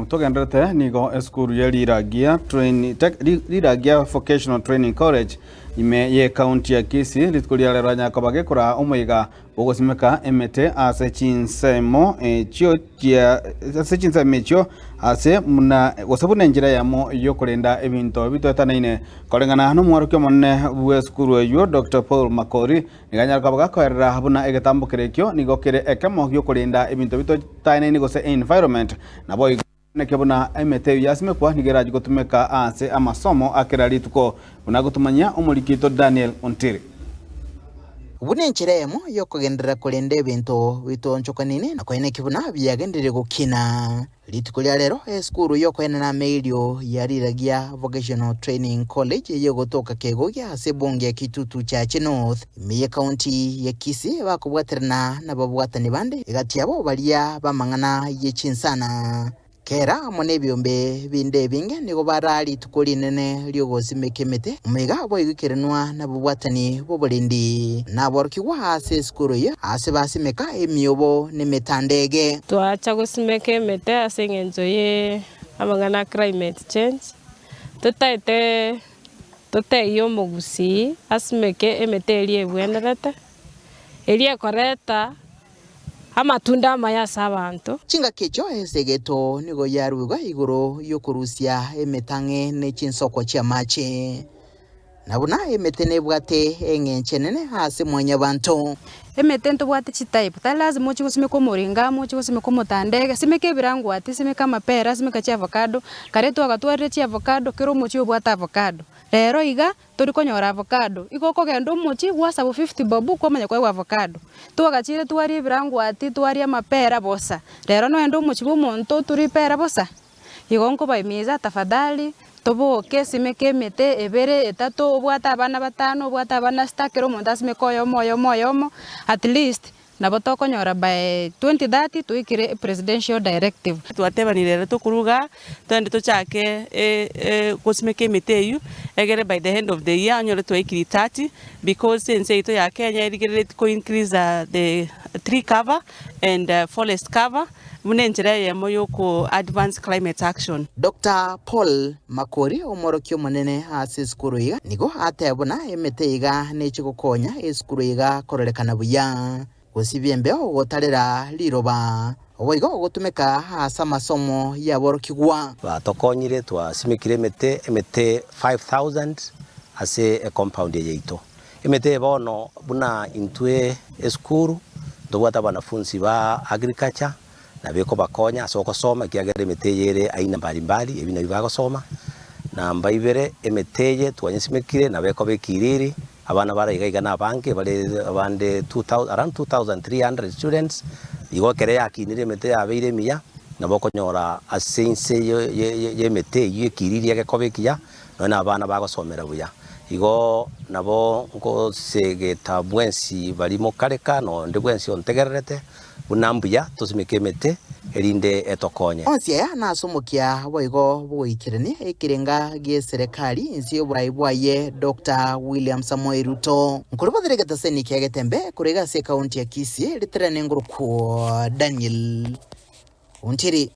Togenderete nigo esukuru ya Riragia Train, Tech, Riragia Vocational Training College ime ye county ya Kisii rituko ria rero anyakoba gekora omoiga bw'ogosimeka emete ase chinsemo echio chia ase chinsemo echio ase buna gose buna enchera eyemo y'okorenda ebinto bitoetanaine. Koreng'ana nomworokia omonene bw'esukuru eyio Doctor Paul Makori nigo anyare koba gakoerera buna egetambo kere ekio nigo kere ekemo gi'okorenda ebinto bitoetanaine gose environment naboigo Naki buna emete eyio yasimekwa nigo erache gotumeka ase amasomo a kera rituko, buna agotomanyia omoriki oito Daniel Ontiri. Buna enchera eyemo y'okogenderera korenda ebinto bitoonchokanine na koeneki buna biagenderire gokina. Rituko ria rero esukuru y'okoenana amairio ya Riragia Vocational Training College eyegotoka Kegogia ase ebunge ya Kitutu Chache North ime y'ecounty ya Kisii bakobwaterana nababwatani bande egati yabo baria b'amang'ana ye chinsana. Kera amo nebiombe binde ebinge nigo baraa rituko rinene ri'ogosimeka emete, omoiga boigoikeranwa nabobwatani bw'oborendi naborokigwa ase esukuru eyio aase basimeka emiobo nemetandege. Twacha gosimeka emete ase eng'encho ye amang'ana a climate change, totaete totebie omogusii asimeke emete eria ebwenerete, eria ekoreta amatunda amaya ase abanto. Chingaki echio esegeto nigo yaruegwa igoro y'okorusia emetang'e ne chinsoko chi'amache, na buna emete nebwate eng'encho enene ase mwanyabanto. Emete ntobwate chitype, tari lazima ochie gosimeka omoringamu, ochie gosimeka omotandege, simeka ebirangwati, simeka amapera, simeka chiavocado, kare twagatwarire chiavocado, kera omochie obwate avocado. Rero iga, tori konyora avocado, igo okogenda omochie gwasabwa fifty bob kwamanya koegwa avocado. Twagachire twaria ebirangwati, twaria amapera bosa, rero nogende omochie bwa omonto oture ripera bosa? Igo nkobaimiza tafadhali, toboke simeka emete ebere, etato, obwate abana batano, obwate abana sita, kera omonto asimeke oyomo oyomo oyomo, at least nabo tokonyora by 2030 toikire epresidential directive. Twatebanire ere tokoruga, togende tochake gosimeka emete eywo, egere by the end of the year onyore twaikire 30, because ense yaito ya Kenya erigereretie ko increase the tree cover and forest cover, buna enchera eyemo yoko advance climate action. Doctor Paul Makori, omworokia omonene ase esukuru iga, nigo ateba buna emete iga neche gokonya esukuru iga kororekana buya, gosibia embeo gotarera riroba, boigo gotumeka ase amasomo y'aborokigwa. Batokonyire twasimekire emete, emete 5000 ase ecompound eye yaito. Emete eye bono buna intwe esukuru ntobwate abanafunsi ba agriculture nabo ekobakonya ase ogosoma ekiagera emete eye ere aina mbali mbali ebi nabio bagosoma. Namba ibere emete eye twanyesimekire nabo ekoba ekiriri abana bare iga iga nabange bare abande around 2300 students igo ekero yakinire emete yabeire emiya nabo okonyora ase inse ye emete eywo ekiriri egekoba ekiya Nonya nabana bagosomera buya. Igo nabo ngosegeta bwensi baria mokareka, na onde bwensi ontegererete, buna mbuya tosimeke emete, erinde etokonye. Onsi aya nase omokia boigo bw'ogoikerania ekerenga gi'eserekari inse y'oborai bwaye Doctor William Samoei Ruto. Nkorobotera egetaseni kia Getembe korwa iga ase ekaunti ya Kisii, ritere nengorokwo Daniel Ontiri.